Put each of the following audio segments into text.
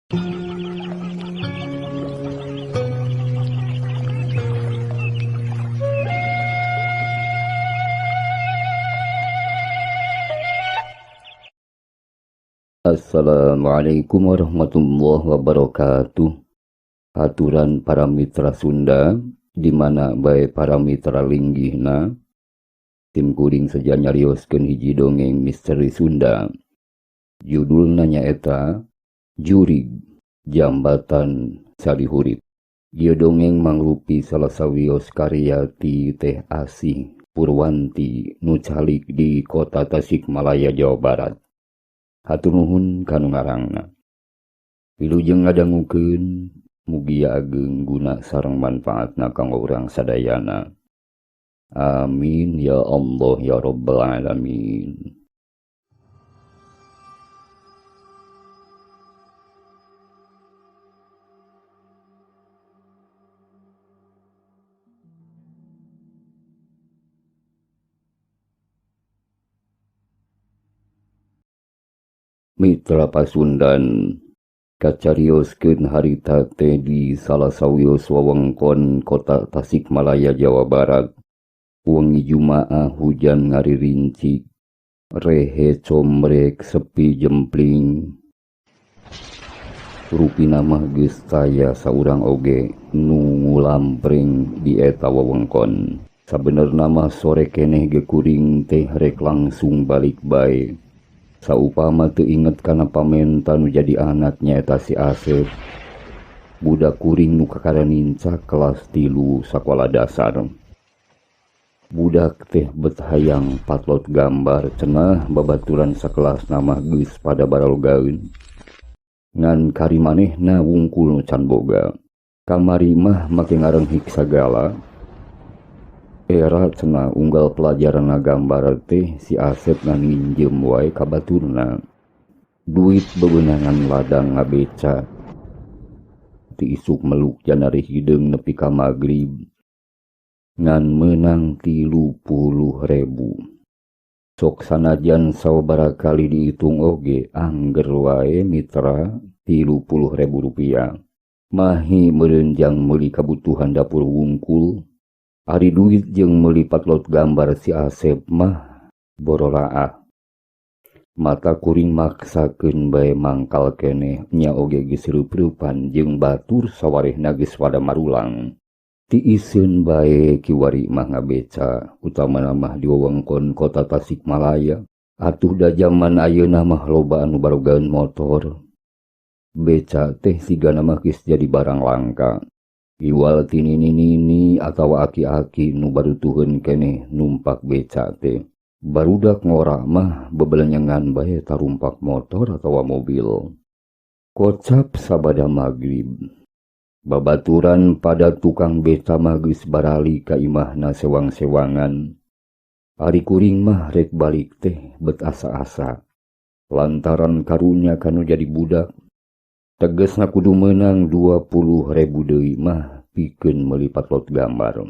Assalamualaikum warahmatullahi wabarakatuh. Aturan para mitra Sunda di mana bae para mitra linggihna tim kuring seja nyarioskeun hiji dongeng misteri Sunda. Judulna nyaeta Jurig Jambatan Salihurip. Ieu dongeng mangrupi salah sawios karya ti Teh Asih Purwanti nu calik di Kota Tasikmalaya, Jawa Barat. Hatur nuhun kanu ngarangna. Wilujeng ngadangukeun, mugia ageng guna sareng manfaatna kanggo urang sadayana. Amin ya Allah ya Rabbal alamin. Mitra Pasundan kacarioskeun harita teh di salah sawios wewengkon Kota Tasikmalaya, Jawa Barat. Wengi Jumaah hujan ngaririncik, rehe combrek sepi jempling. Rupina mah geus taya saurang oge nu ngulampreng di eta wewengkon. Sabenerna mah sore keneh ge kuring teh rek langsung balik bae. Saupama teu inget kana pamenta nu jadi anak nyaeta si Asep. Budak kuring nu kakara nincak kelas 3 sakola dasar. Budak teh bet hayang patlot gambar cenah babaturan sakelasna mah geus pada baralogaeun. Ngan kari manehna wungkul nu can boga. Kamari mah make ngarenghik sagala. Era cenah unggal pelajaran gambar teh si Asep ngan nginjem wae ka baturna. Duit bebenangan ladang ngabeca. Ti isuk meluk janari hideung nepi ka magrib. Ngan meunang 30.000. Sok sanajan sababaraha kali dihitung oge angger wae mitra 30.000 rupiah. Mahi meureun jang meuli kabutuhan dapur wungkul. Ari duit jeung meuli patlot gambar si Asep mah borolaah. Mata kuring maksakeun bae mangkal keneh nya oge geus reup-reupan jeung batur sawarehna geus pada marulang. Tiiseun bae kiwari mah ngabeca, utamana mah di wewengkon Kota Tasikmalaya. Atuh da jaman ayeuna mah loba anu barogaeun motor. Beca teh sigana mah geus jadi barang langka. Iwal ti nini-nini atawa aki-aki nu barutuheun keneh numpak beca teh. Barudak ngora mah bebelenyengan bae tarumpak motor atawa mobil. Kocap sabada magrib. Babaturan pada tukang beca mah geus barali ka imahna sewang-sewangan. Ari kuring mah rek balik teh bet asa-asa. Lantaran karunya kanu jadi budak. Tegesna kudu meunang 20.000 deui mah pikeun meuli patlot gambar.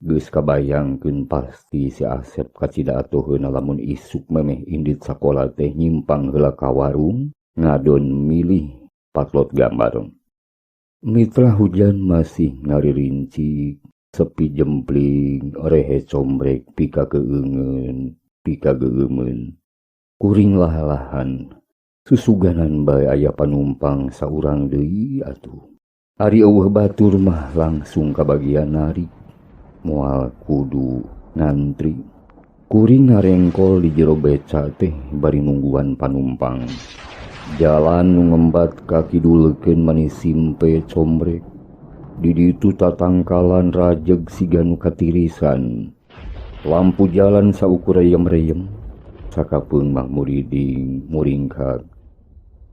Geus kabayangkeun pasti si Asep kacida atoheuna lamun isuk memeh indit sakola teh nyimpang heula ka warung ngadon milih patlot gambar. Mitra hujan masih ngaririncik, sepi jempling, rehe combrek pika keungeun, pika geumeumeun. Kuring lah-lahan. Susuganan bae aya panumpang saurang deui atuh. Ari eueuh batur mah langsung kabagian narik. Moal kudu ngantri. Kuring ngarengkol di jero beca teh bari nungguan panumpang. Jalan nu ngembat ka kidulkeun manis simpe combrek. Di ditu tatangkalan rajeg siga nu katirisan. Lampu jalan saukur reyem-reyem. Sakapeung mah muriding muringkak.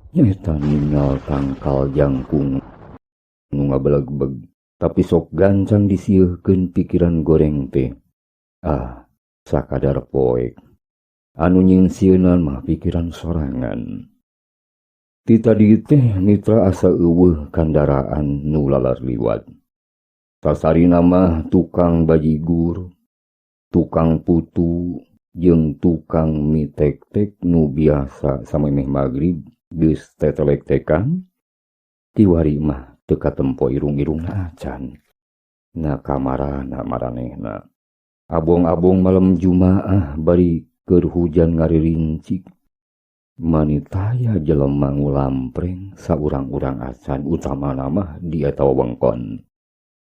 Nyaeta ningal tangkal jangkung nu ngabelegbeg, tapi sok gancang disieuhkeun pikiran goreng teh. Ah, sakadar poek. Anu nyingsieunan mah pikiran sorangan. Ti tadi teh mitra asa eueuh kandaraan nu lalar liwat. Sasarina mah tukang bajigur, tukang putu, jeung tukang mie tek-tek nu biasa samemeh magrib geus tetelek-tekan. Kiwari mah teu katempo irung-irungna acan. Na kamarana maranehna. Abong-abong malam Jumaah bari keur hujan ngaririncik. Mani taya jelema ngulampreng saurang-urang acan utamana mah di eta wewengkon.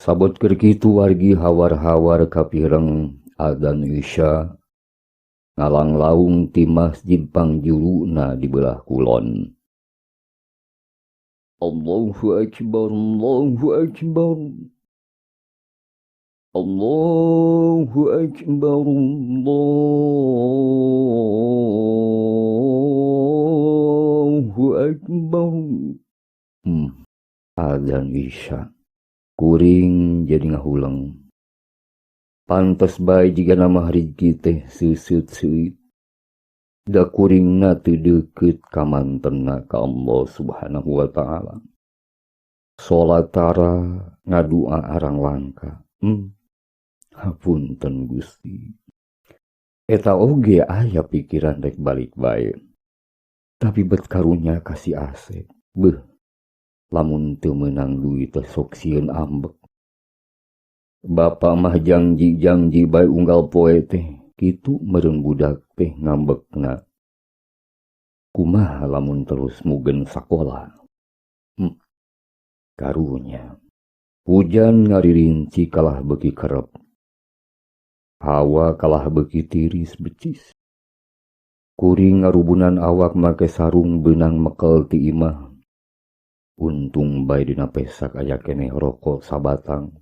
Sabot keur kitu wargi hawar-hawar kapireng adzan Isya ngalanglaung ti masjid pangjuruna di belah kulon. Allahu akbar, Allahu akbar. Allahu akbar, Allahu akbar. Adzan Isya. Kuring jadi ngahuleng. Pantes bae jigana mah rizki teh seuseut seuit. Da kuringna teu deukeut ka mantenna ka Allah Subhanahu wa taala. Salat tara ngadua arang langka. Hapunten Gusti. Eta oge aya pikiran rek balik bae. Tapi bet karunya ka si Asep. Beuh, lamun teu meunang duit teh sok sieun ambek. Bapa mah jangji-jangji bae unggal poe teh kitu meureun budak teh ngambekna. Kumaha lamun terus mugen sakola? Karunya. Hujan ngaririnci kalah beuki kerep. Hawa kalah beuki tiris becis. Kuring ngarubunan awak make sarung beunang mekel ti imah. Untung bae dina pesak aya keneh rokok sabatang.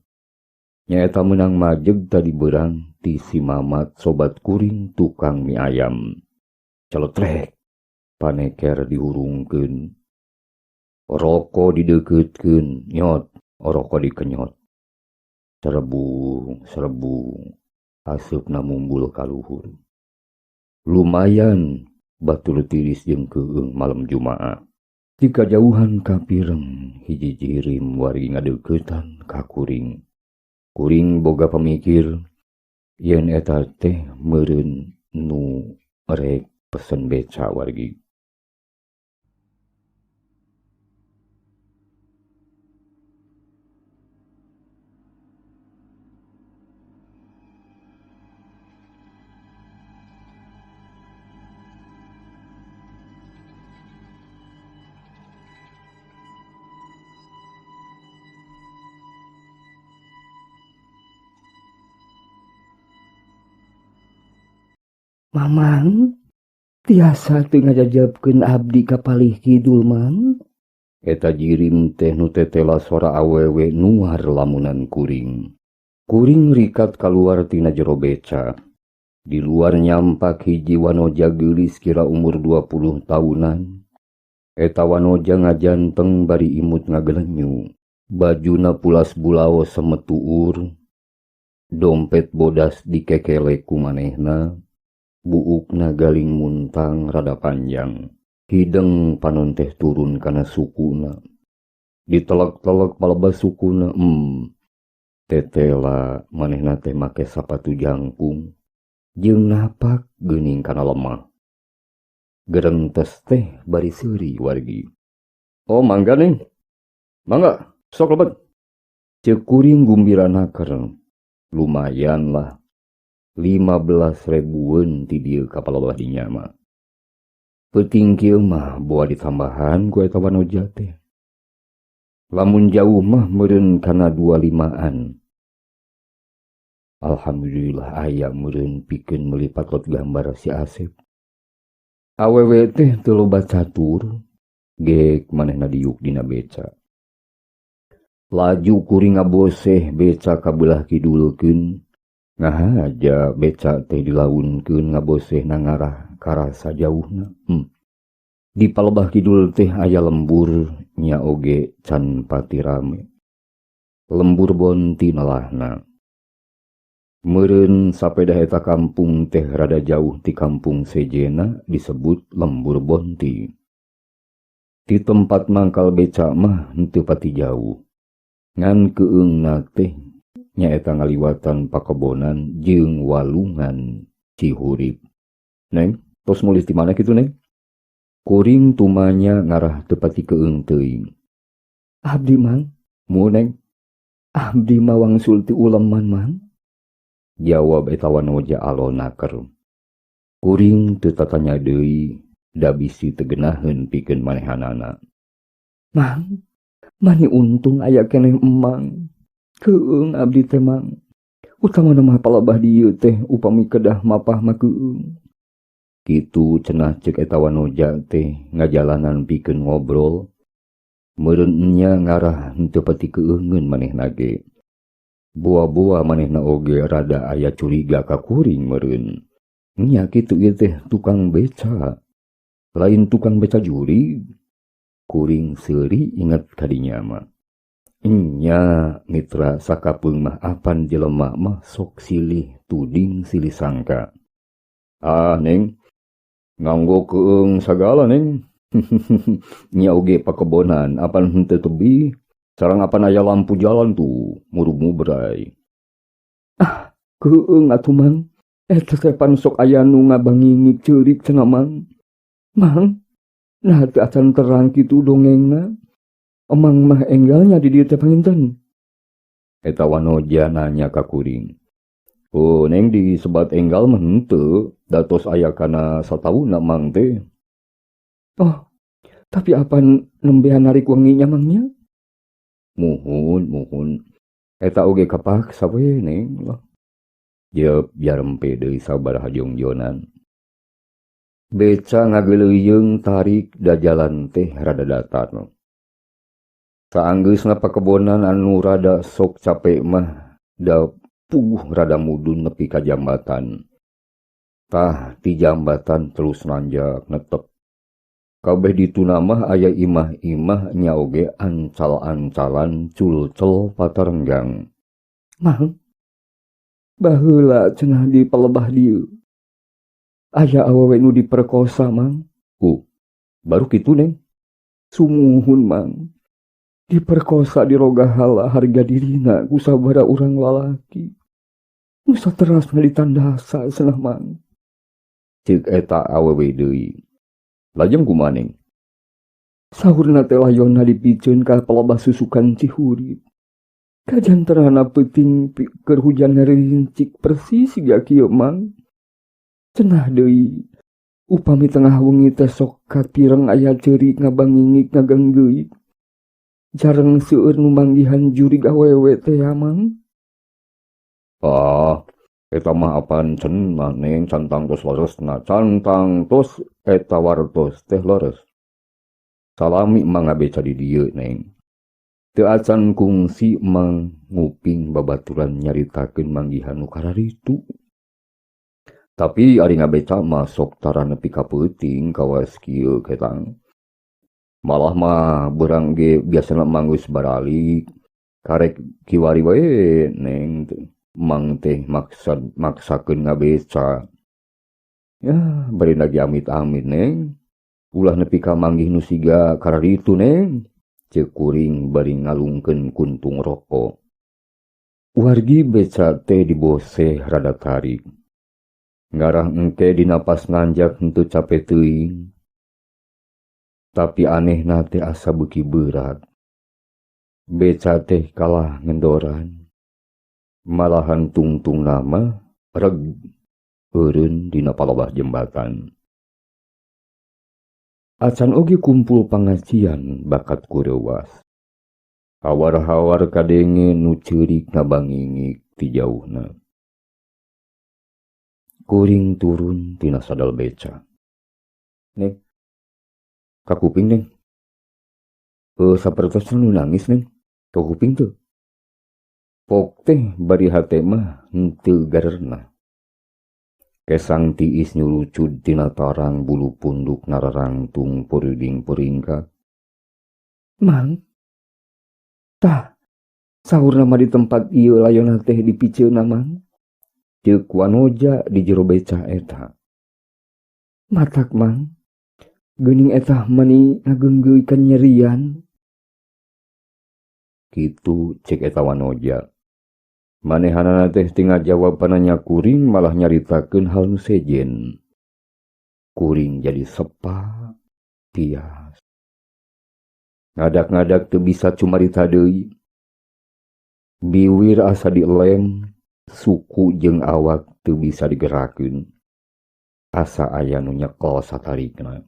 Nyaeta meunang majeg tadi beurang ti si Mamat sobat kuring tukang mie ayam. Celetrek paneker dihurungkeun. Rokok dideukeutkeun, nyot, rokok dikenyot. Serebung, serebung, aseupna mumbul ka luhur. Lumayan batur tiris jeung keueung malam Jumaah. Ti kajauhan kapireng hiji jirim wargi ngadeuketan ka kuring. Kuring boga pamikir yen eta teh meureun nu rek pesen beca wargi. Mamang, tiasa teu ngajajabkeun abdi ka palih kidul, Mang? Eta jirim teh nu tetela sora awewe nuar lamunan kuring. Kuring rikat kaluar tina jero beca. Di luar nyampak hiji wanoja geulis kira umur 20 tahunan. Eta wanoja ngajanteng bari imut ngagelenyu. Bajuna pulas bulao semetuur. Dompet bodas dikekele ku manehna. Buukna galing muntang rada panjang. Hideng panon teh turun kana sukuna. Ditelek-telek palebah sukuna. Tetela manehna teh make sapatu jangkung. Jeung napak geuning kana lemah. Gerentes teh bari seuri wargi. Oh mangga neng. Mangga, sok lebet. Ceuk kuring gumbira naker. Lumayan lah. 15 ribuan ti dieu ka palebah dinya mah. Peuting kieu mah boa ditambahan ku eta wanoja teh. Lamun jauh mah meureun kana 25-an. Alhamdulillah aya meureun pikeun meuli patot gambar si Asep. Awewe teh teu loba catur, geek manehna diuk dina beca. Laju kuring ngaboseh beca ka beulah kidulkeun. Ngahaja beca teh dilaunkeun ngaboseh na ngarah karasa jauhna. Di palebah kidul teh aya lembur nya oge can pati rame. Lembur bonti nalahna. Meureun sapedah eta kampung teh rada jauh ti kampung sejena disebut lembur bonti. Ti tempat mangkal beca mah henteu pati jauh. Ngan keueungna teh nyaeta ngaliwatan pakebonan jeung walungan Cihurip. Neng, tos mulih ti mana kitu neng? Kuring tumanya ngarah teu pati keueung teuing. Abdi, Mang. Muhun, Neng. Abdi mah wangsul ti uleman, Mang. Jawab eta wanoja alonaker. Kuring teu tatanya deui, da bisi teu geunaheun pikeun manehanana. Mang, mani untung aya keneh Emang. Keueung abdi teh, Mang. Utamana mah palebah dieu teh upami kedah mapah mah keueung. Kitu cenah ceuk eta wanoja teh ngajalanan pikeun ngobrol. Meureun nya ngarah henteu pati keueungeun manehna ge. Boa-boa manehna oge rada aya curiga ka kuring meureun. Nya kitu ieu teh tukang beca. Lain tukang beca jurig. Kuring seuri inget ka dinya mah. Nya mitra, sakapeung mah apan jelema mah sok silih tuding silih sangka. Ah, Neng, nganggo keueung sagala, Neng. Nya oge pakebonan apan henteu tebih, sareng apan aya lampu jalan tuh murub-mubray. Ah, keueung atuh, Mang. Eta teh pan sok aya nu ngabangingik ceurik cenah, Mang. Mang, nah teu acan terang kitu dongengna. Emang mah enggalnya di dieu teh panginten? Eta wanoja nanya ka kuring. Oh, Neng, disebat enggal mah henteu, da tos aya kana sataunna Mang teh. Oh, tapi apan nembean narik wengi nya, Mang, nya? Muhun, muhun. Eta oge kapaksa we, Neng lah. Jep jarempe deui sabaraha jongjonan. Beca ngageuleuyeung tarik da jalan teh rada datar. Saanggeusna pakebonan anu rada sok cape mah da puguh rada mudun nepi ka jambatan. Tah, ti jambatan terus nanjak netep. Kabeh dituna mah aya imah-imah nya oge ancal-ancalan culcel patarenggang. Mang, baheula cenah di palebah dieu. Aya awewe nu diperkosa, Mang. Baru kitu, Neng? Sumuhun, Mang. Diperkosa, dirogahala harga dirina ku sabaraha urang lalaki. Nu saterasna ditandasa cenah, Mang. Ceuk eta awewe deui. Lajeng kumaha, Neng? Saurna teh layonna dipiceun ka palebah susukan Cihurip. Kajantenana peuting keur hujan ngarincik persis siga kieu, Mang. Cenah deui upami tengah wengi teh sok kapireng aya ceurik ngabangingik ngageunggeuyik. Jareng seueur nu manggihan jurig awewe teh ya, Mang. Ah, eta mah apan cenah, Neng, can tangtos leresna, can tangtos eta wartos teh leres. Salami Mang ngabeca di dieu, Neng. Teu acan kungsi Mang nguping babaturan nyaritakeun manggihan nu kararitu. Tapi ari ngabeca mah sok tara nepi ka peuting kawas kieu ketang. Malah mah beurang ge biasana Mang geus baralik. Karek kiwari wae, Neng, Mang teh maksakeun ngabeca. Ya, bari lagi amit-amit, Neng. Ulah nepi ka manggih nu siga kararitu, Neng. Ceuk kuring bari ngalungkeun kuntung rokok. Wargi beca teh diboseh rada tarik. Ngarah engke dina pas nanjak henteu cape teuing. Tapi anehna teh asa beuki beurat. Beca teh kalah ngendoran. Malahan tungtungna mah reg eureun dina palebah jembatan. Acan oge kumpul pangajian bakat ku reuwas. Hawar-hawar kadenge nu ceurik ngabangingik ti jauhna. Kuring turun tina sadal beca. Neng, kakuping, Neng. Sapertos nu nangis, Neng. Kakuping teu? Pok teh bari hate mah henteu garernah. Kesang tiis nyurucud tina tarang bulu punduk nararangtung peureuding peringkat. Mang, tah, saurna mah di tempat ieu layonna teh dipiceunna, Mang. Ceuk wanoja di jero beca eta. Matak, Mang, geuning eta mani ngageunggeui kanyerian. Kitu cek eta wanoja. Manehanana teh teu ngajawab pananya kuring, malah nyaritakeun hal nu sejen. Kuring jadi sepa, tias. Ngadak-ngadak teu bisa cumarita deui. Biwir asa dielem, suku jeung awak teu bisa digerakkeun. Asa aya nu nyekel satarikna.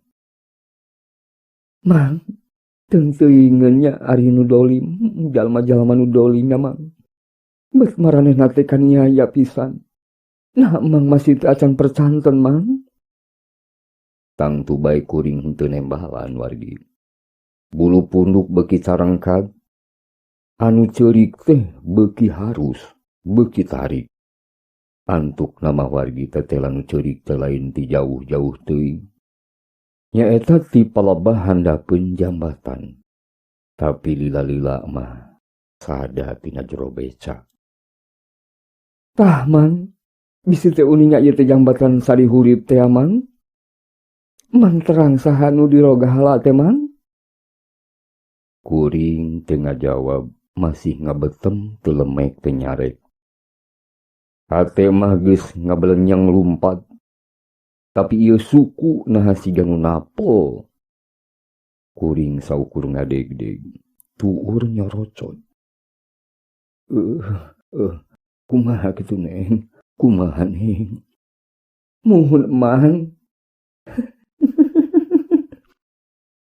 Mang, teung-teuingeun nya ari nu dolim, jalma-jalma nu dolim nya Mang. Bet maranehna teh kaniaya pisan. Nah, Mang masih teu acan percanten, Mang. Tangtu bae kuring henteu nembalan wargi. Bulu punduk beuki carengkag, anu ceurik teh beuki harus, beuki tarik. Antuk nama wargi tetela nu ceurik teh lain ti jauh-jauh teuing. Nyaeta ti palebah handapeun jambatan. Tapi lila-lila mah sada tina jero beca. Tah Mang, bisi teh uninga ieu teh jambatan sari hurip teh Mang. Mang terang saha nu dirogahala teh Mang? Kuring teu ngajawab, masih ngabetem teu lemek teu nyarek. Hate mah geus ngabelenyeng lumpat. Tapi ieu suku naha siga nu napel. Kuring saukur ngadegdeg, tuur nyorocot. Kumaha kitu Neng? Kumaha Neng? Muhun Mang.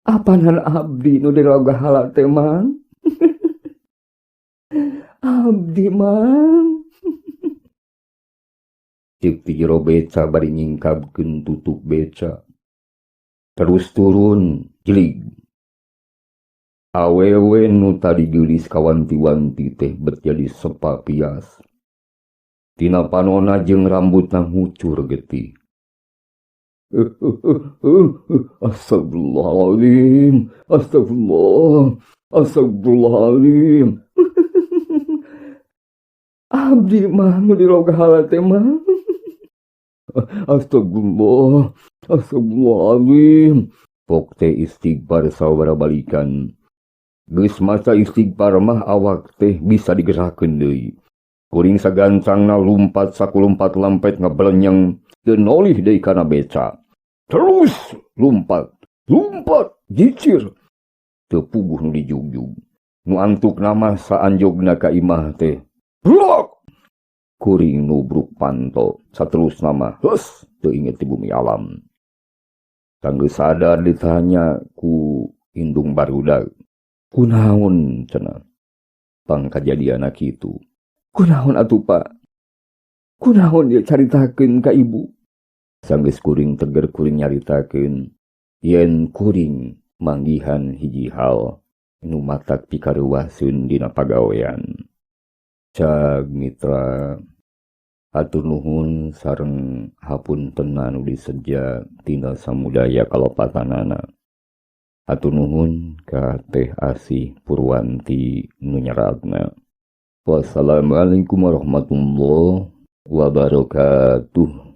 Apanan abdi nu dirogahala teh Mang? Abdi Mang. Ceuk ti jero beca bari nyingkabkeun tutup beca. Terus turun jelig. Awewe nu tadi geulis kawanti-wanti teh bet jadi sepa pias. Tina panona jeung rambutna ngucur getih. Astagfirullahaladzim, astagfirullah, astagfirullahaladzim. Abdi mah nu dirogahala teh mah. Astagfirullah, astagfirullahaladzim. Pok teh istighfar sababaraha balikan. Geus maca istighfar mah awak teh bisa digerakkeun deui. Kuring sagancangna lumpat sakulumpat lampet ngabelenyeng teu nolih deui kana beca. Terus lumpat, lumpat, jicir. Teu puguh nu dijugjug. Nu antukna mah saanjogna ka imah teh. Blok! Kuring nubruk panto, saterusna mah heus teu inget di bumi alam. Sanggeus sadar ditanya ku indung barudak. Kunaon cenah? Pang kajadianna kitu. Kunaon atuh Pak? Kunaon ieu caritakeun ka ibu? Sanggeus kuring teger kuring nyaritakeun yen kuring manggihan hiji hal nu matak pikareuwaseun dina pagawean. Cag mitra, hatur nuhun sareng hapuntenna nu diseja tina samudaya kalepatanana. Hatur nuhun ka Teh Asih Purwanti nu nyeratna. Wassalamualaikum warahmatullahi wabarakatuh.